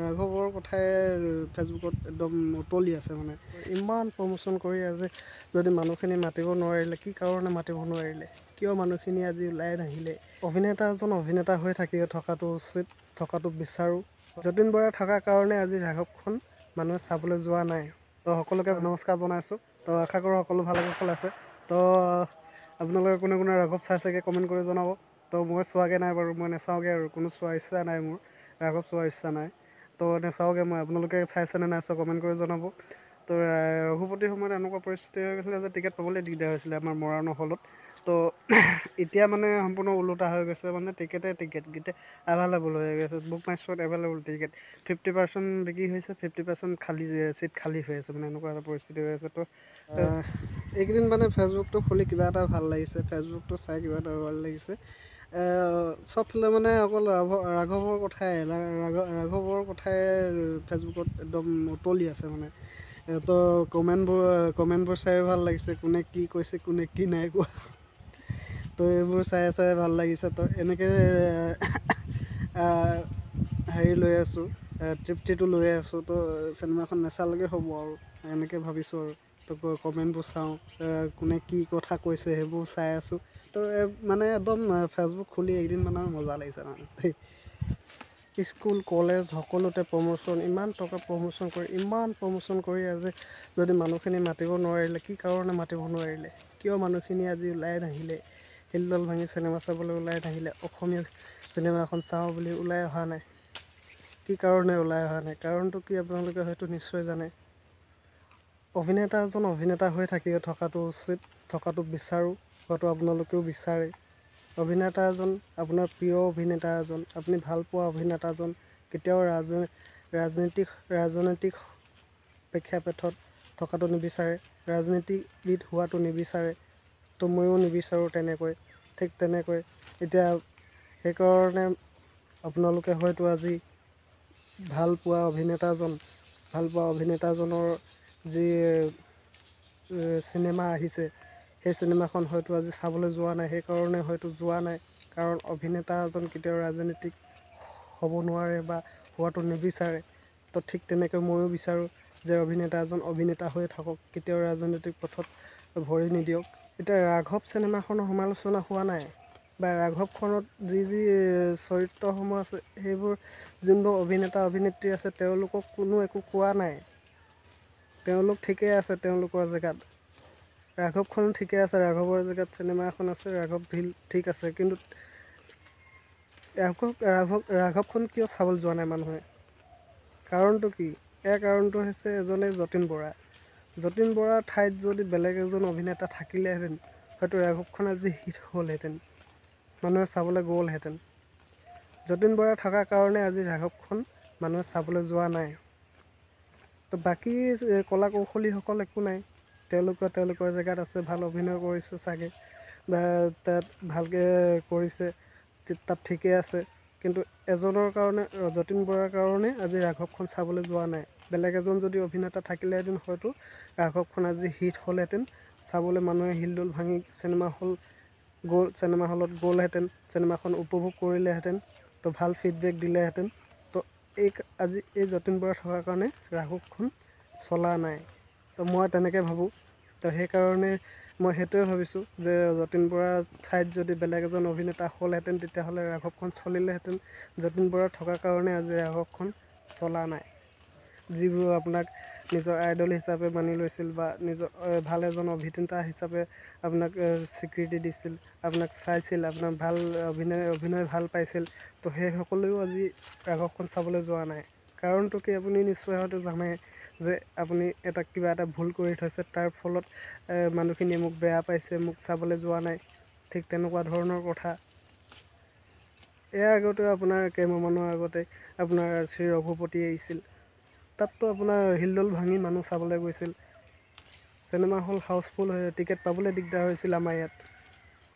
ৰাঘৱৰ কথাই ফেচবুকত একদম উতলি আছে। মানে ইমান প্ৰমোশ্যন কৰি আজি যদি মানুহখিনি মাতিব নোৱাৰিলে, কি কাৰণে মাতিব নোৱাৰিলে, কিয় মানুহখিনি আজি ওলাই নাহিলে? অভিনেতা এজন অভিনেতা হৈ থাকি থকাটো উচিত, থকাটো বিচাৰোঁ। যতীন বৰা থকাৰ কাৰণে আজি ৰাঘৱখন মানুহে চাবলৈ যোৱা নাই। তো সকলোকে নমস্কাৰ জনাইছোঁ। তো আশা কৰোঁ সকলো ভালে কুশলে আছে। তো আপোনালোকে কোনে কোনে ৰাঘৱ চাইছেগৈ কমেণ্ট কৰি জনাব। তো মই চোৱাগৈ নাই বাৰু, মই নাচাওঁগৈ আৰু, কোনো চোৱাৰ ইচ্ছা নাই মোৰ, ৰাঘৱ চোৱাৰ ইচ্ছা নাই, তো নাচাওঁগৈ মই। আপোনালোকে চাইছেনে নাই চোৱা কমেণ্ট কৰি জনাব। তো ৰঘুপতিৰ সময়ত এনেকুৱা পৰিস্থিতি হৈ গৈছিলে যে টিকেট পাবলৈ দিগদাৰ হৈছিলে আমাৰ মৰাণৰ হলত। তো এতিয়া মানে সম্পূৰ্ণ ওলোটা হৈ গৈছে, মানে টিকেটে টিকেট গোটেই এভেইলেবল হৈ গৈছে। বুক মাই শ্ব'ত এভেইলেবল টিকেট 50% বিক্ৰী হৈছে, 50% খালী চিট খালী হৈ আছে, মানে এনেকুৱা এটা পৰিস্থিতি হৈ আছে। তো এইকেইদিন মানে ফেচবুকটো খুলি কিবা এটা ভাল লাগিছে, ফেচবুকটো চাই কিবা এটা ভাল লাগিছে। চবফালে মানে অকল ৰাঘৱৰ কথাই, ৰাঘৱৰ কথাই ফেচবুকত একদম উতলি আছে। মানে তো কমেণ্টবোৰ চাই ভাল লাগিছে, কোনে কি কৈছে কোনে কি নাই কোৱা, তো এইবোৰ চাই চাই ভাল লাগিছে। তো এনেকৈ হেৰি লৈ আছোঁ, তৃপ্তিটো লৈ আছোঁ। তো চিনেমাখন নেচালেগে হ'ব আৰু, এনেকৈ ভাবিছোঁ আৰু। তো কমেণ্টবোৰ চাওঁ, কোনে কি কথা কৈছে সেইবোৰ চাই আছোঁ। তো মানে একদম ফেচবুক খুলি এইকেইদিন মানে মজা লাগিছে। মানে স্কুল কলেজ সকলোতে প্ৰমোশ্যন, ইমান টকা প্ৰমোশ্যন কৰি, ইমান প্ৰমোশ্যন কৰি আজি যদি মানুহখিনি মাতিব নোৱাৰিলে, কি কাৰণে মাতিব নোৱাৰিলে, কিয় মানুহখিনি আজি ওলাই নাহিলে, হিলদল ভাঙি চিনেমা চাবলৈ ওলাই নাহিলে, অসমীয়া চিনেমা এখন চাওঁ বুলি ওলাই অহা নাই, কি কাৰণে ওলাই অহা নাই? কাৰণটো কি আপোনালোকে হয়তো নিশ্চয় জানে। অভিনেতা এজন অভিনেতা হৈ থাকি থকাটো উচিত, থকাটো বিচাৰোঁ, হয়তো আপোনালোকেও বিচাৰে। অভিনেতা এজন, আপোনাৰ প্ৰিয় অভিনেতা এজন, আপুনি ভাল পোৱা অভিনেতাজন কেতিয়াও ৰাজনৈতিক প্ৰেক্ষাপটত থকাটো নিবিচাৰে, ৰাজনীতিবিদ হোৱাটো নিবিচাৰে। তো ময়ো নিবিচাৰোঁ তেনেকৈ, ঠিক তেনেকৈ এতিয়া সেইকাৰণে আপোনালোকে হয়তো আজি ভাল পোৱা অভিনেতাজনৰ যি চিনেমা আহিছে, সেই চিনেমাখন হয়তো আজি চাবলৈ যোৱা নাই, সেইকাৰণে হয়তো যোৱা নাই। কাৰণ অভিনেতা এজন কেতিয়াও ৰাজনীতিক হ'ব নোৱাৰে বা হোৱাটো নিবিচাৰে। তো ঠিক তেনেকৈ ময়ো বিচাৰোঁ যে অভিনেতা এজন অভিনেতা হৈ থাকক, কেতিয়াও ৰাজনৈতিক পথত ভৰি নিদিয়ক। এতিয়া ৰাঘৱ চিনেমাখনৰ সমালোচনা হোৱা নাই বা ৰাঘৱখনত যি যি চৰিত্ৰসমূহ আছে, সেইবোৰ যোনবোৰ অভিনেতা অভিনেত্ৰী আছে তেওঁলোকক কোনো একো কোৱা নাই, তেওঁলোক ঠিকেই আছে তেওঁলোকৰ জেগাত। ৰাঘৱখনো ঠিকে আছে, ৰাঘৱৰ জেগাত চিনেমা এখন আছে, ৰাঘৱ ভিল ঠিক আছে। কিন্তু ৰাঘৱখন কিয় চাবলৈ যোৱা নাই মানুহে? কাৰণটো কি? ইয়াৰ কাৰণটো হৈছে এজনে যতীন বৰা। যতীন বৰাৰ ঠাইত যদি বেলেগ এজন অভিনেতা থাকিলেহেঁতেন, হয়তো ৰাঘৱখন আজি হিট হ'লহেঁতেন, মানুহে চাবলৈ গ'লহেঁতেন। যতীন বৰা থকাৰ কাৰণে আজি ৰাঘৱখন মানুহে চাবলৈ যোৱা নাই। তো বাকী কলা কৌশলীসকল একো নাই, তেওঁলোকৰ তেওঁলোকৰ জেগাত আছে, ভাল অভিনয় কৰিছে চাগে বা তাত ভালকৈ কৰিছে, তাত ঠিকেই আছে। কিন্তু এজনৰ কাৰণে, যতীন বৰাৰ কাৰণে আজি ৰাঘৱখন চাবলৈ যোৱা নাই। বেলেগ এজন যদি অভিনেতা থাকিলেহেঁতেন, হয়তো ৰাঘৱখন আজি হিট হ'লহেঁতেন, চাবলৈ মানুহে হিলদল ভাঙি চিনেমা হল গ'ল, চিনেমা হলত গ'লহেঁতেন, চিনেমাখন উপভোগ কৰিলেহেঁতেন, তো ভাল ফিডবেক দিলেহেঁতেন। তো এই আজি এই যতীন বৰা থকাৰ কাৰণে ৰাঘৱখন চলা নাই, তো মই তেনেকৈ ভাবোঁ। তো সেইকাৰণে মই সেইটোৱে ভাবিছোঁ যে যতীন বৰাৰ ঠাইত যদি বেলেগ এজন অভিনেতা হ'লহেঁতেন, তেতিয়াহ'লে ৰাঘৱখন চলিলেহেঁতেন। যতীন বৰা থকাৰ কাৰণে আজি ৰাঘৱখন চলা নাই। যিবোৰ আপোনাক নিজৰ আইডল হিচাপে মানি লৈছিল বা নিজৰ ভাল এজন অভিনেতা হিচাপে আপোনাক স্বীকৃতি দিছিল, আপোনাক চাইছিল, আপোনাক ভাল অভিনয় ভাল পাইছিল, তো সেই সকলেও আজি ৰাঘৱখন চাবলৈ যোৱা নাই। কাৰণটো কি আপুনি নিশ্চয় হয়তো জানে যে আপুনি এটা কিবা এটা ভুল কৰি থৈছে, তাৰ ফলত মানুহখিনিয়ে মোক বেয়া পাইছে, মোক চাবলৈ যোৱা নাই, ঠিক তেনেকুৱা ধৰণৰ কথা। ইয়াৰ আগতেও আপোনাৰ কেইমাহমানৰ আগতে আপোনাৰ শ্ৰী ৰঘুপতি আহিছিল, তাততো আপোনাৰ হিলদল ভাঙি মানুহ চাবলৈ গৈছিল, চিনেমা হল হাউচফুল হৈ টিকেট পাবলৈ দিগদাৰ হৈছিল। আমাৰ ইয়াত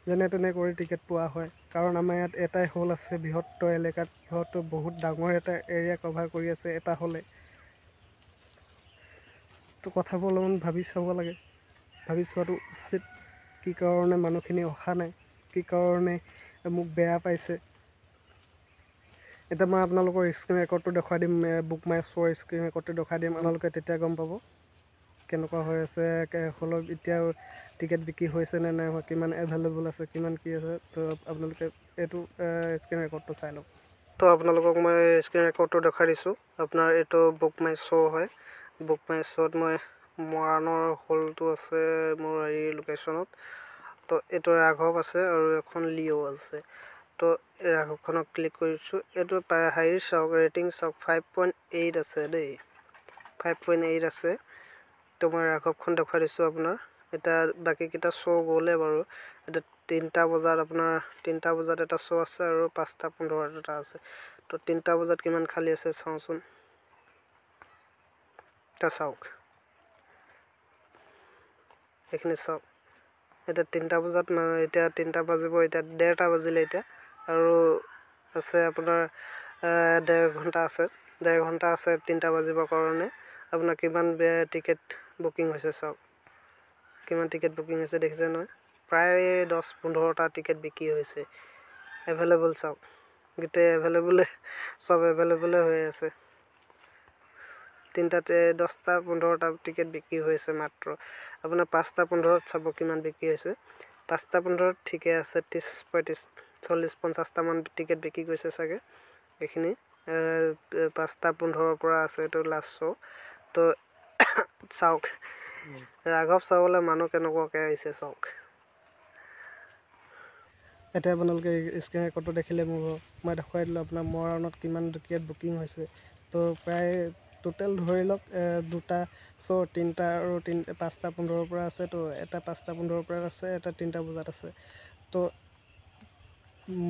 যেনে তেনে কৰি টিকেট পোৱা হয়, কাৰণ আমাৰ ইয়াত এটাই হল আছে বৃহত্তৰ এলেকাত, বৃহত্তৰ বহুত ডাঙৰ এটা এৰিয়া কভাৰ কৰি আছে এটা হলে। তো কথাবোৰ অলপমান ভাবি চাব লাগে, ভাবি চোৱাটো উচিত, কি কাৰণে মানুহখিনি অহা নাই, কি কাৰণে মোক বেয়া পাইছে। এতিয়া মই আপোনালোকৰ স্ক্ৰীণ ৰেকৰ্ডটো দেখুৱাই দিম, বুক মাই শ্ব'ৰ স্ক্ৰীণ ৰেকৰ্ডটো দেখুৱাই দিম, আপোনালোকে তেতিয়া গম পাব কেনেকুৱা হৈ আছে হলত, এতিয়া টিকেট বিক্ৰী হৈছে নে নাই হোৱা, কিমান এভেইলেবল আছে, কিমান কি আছে। তো আপোনালোকে এইটো স্ক্ৰীণ ৰেকৰ্ডটো চাই লওক। তো আপোনালোকক মই স্ক্ৰীণ ৰেকৰ্ডটো দেখুৱাই দিছোঁ। আপোনাৰ এইটো বুক মাই শ্ব' হয়। বুক মাই শ্ব'ত মই মৰাণৰ হলটো আছে মোৰ হেৰি লোকেশ্যনত। তো এইটো ৰাঘৱ আছে আৰু এখন লিঅ' আছে। তো ৰাঘৱখনক ক্লিক কৰিছোঁ। এইটো হেৰি চাওক, ৰেটিং চাওক, 5.8 আছে দেই, 5.8 আছে। তো মই ৰাঘৱখন দেখুৱাই দিছোঁ আপোনাৰ। এতিয়া বাকীকেইটা শ্ব' গ'লে বাৰু। এতিয়া 3টা বজাত আপোনাৰ 3টা বজাত এটা শ্ব' আছে আৰু 5টা 15ত এটা আছে। তো 3টা বজাত কিমান খালী আছে চাওঁচোন। এতিয়া চাওক, এইখিনি চাওক। এতিয়া 3টা বজাত, এতিয়া 3টা বাজিব, এতিয়া 1:30 বাজিলে এতিয়া, আৰু আছে আপোনাৰ 1.5 ঘণ্টা আছে, 1.5 ঘণ্টা আছে 3টা বাজিবৰ কাৰণে। আপোনাৰ কিমান টিকেট বুকিং হৈছে চাওক, কিমান টিকেট বুকিং হৈছে দেখিছে নহয়, প্ৰায় 10-15টা টিকেট বিক্ৰী হৈছে। এভেইলেবল চাওক, গোটেই এভেইলেবলে, চব এভেইলেবলে হৈ আছে। 3টাতে 10টা 15টা টিকেট বিক্ৰী হৈছে মাত্ৰ। আপোনাৰ 5টা 15ত চাব কিমান বিক্ৰী হৈছে। 5টা 15ত ঠিকে আছে, 30 35 40 50টামান টিকেট বিক্ৰী কৰিছে চাগে। এইখিনি 5টা 15ৰ পৰা আছে, এইটো লাষ্ট শ্ব'। তো চাওক, ৰাঘৱ চাবলৈ মানুহ কেনেকুৱাকৈ আহিছে চাওক। এতিয়া আপোনালোকে স্ক্ৰীণ ৰেকৰ্ডটো দেখিলে মোৰ, মই দেখুৱাই দিলোঁ আপোনাৰ মৰাণত কিমান টিকেট বুকিং হৈছে। তো প্ৰায় টোটেল ধৰি লওক 2টা শ্ব', 3টা আৰু 5টা 15ৰ পৰা আছে। তো এটা 5টা 15ৰ পৰা আছে, এটা 3টা বজাত আছে। তো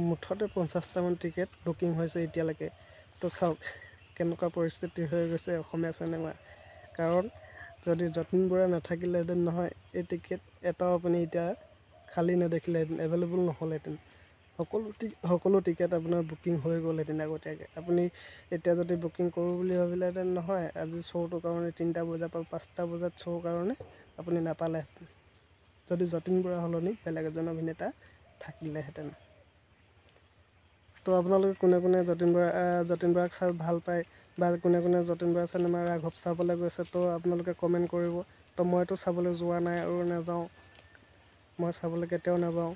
মুঠতে 50টামান টিকেট বুকিং হৈছে এতিয়ালৈকে। তো চাওক কেনেকুৱা পৰিস্থিতি হৈ গৈছে অসমীয়া চিনেমা। কাৰণ যদি যতীন বৰা নাথাকিলেহেঁতেন নহয়, এই টিকেট এটাও আপুনি এতিয়া খালী নেদেখিলেহেঁতেন, এভেইলেবল নহ'লহেঁতেন। সকলো টিকেট আপোনাৰ বুকিং হৈ গ'লহেঁতেন আগতীয়াকৈ। আপুনি এতিয়া যদি বুকিং কৰোঁ বুলি ভাবিলেহেঁতেন নহয়, আজি শ্ব'টোৰ কাৰণে 3টা বজাৰ পৰা 5টা বজাত শ্ব'ৰ কাৰণে আপুনি নাপালেহেঁতেন, যদি যতীন বৰা সলনি বেলেগ এজন অভিনেতা থাকিলেহেঁতেন। তো আপোনালোকে কোনে কোনে যতীন বৰাক চাই ভাল পায় বা কোনে কোনে যতীন বৰা চিনেমা ৰাঘৱ চাবলৈ গৈছে, তো আপোনালোকে কমেণ্ট কৰিব। তো মইতো চাবলৈ যোৱা নাই আৰু নাযাওঁ, মই চাবলৈ কেতিয়াও নাযাওঁ।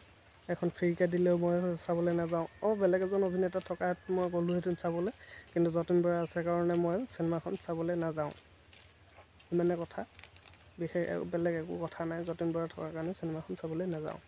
এখন ফ্ৰীকৈ দিলেও মই চাবলৈ নাযাওঁ। বেলেগ এজন অভিনেতা থকাত মই গ'লোহেঁতেন চাবলৈ, কিন্তু যতীন বৰা আছে কাৰণে মই চিনেমাখন চাবলৈ নাযাওঁ। ইমানে কথা, বিশেষ বেলেগ একো কথা নাই। যতীন বৰা থকাৰ কাৰণে চিনেমাখন চাবলৈ নাযাওঁ।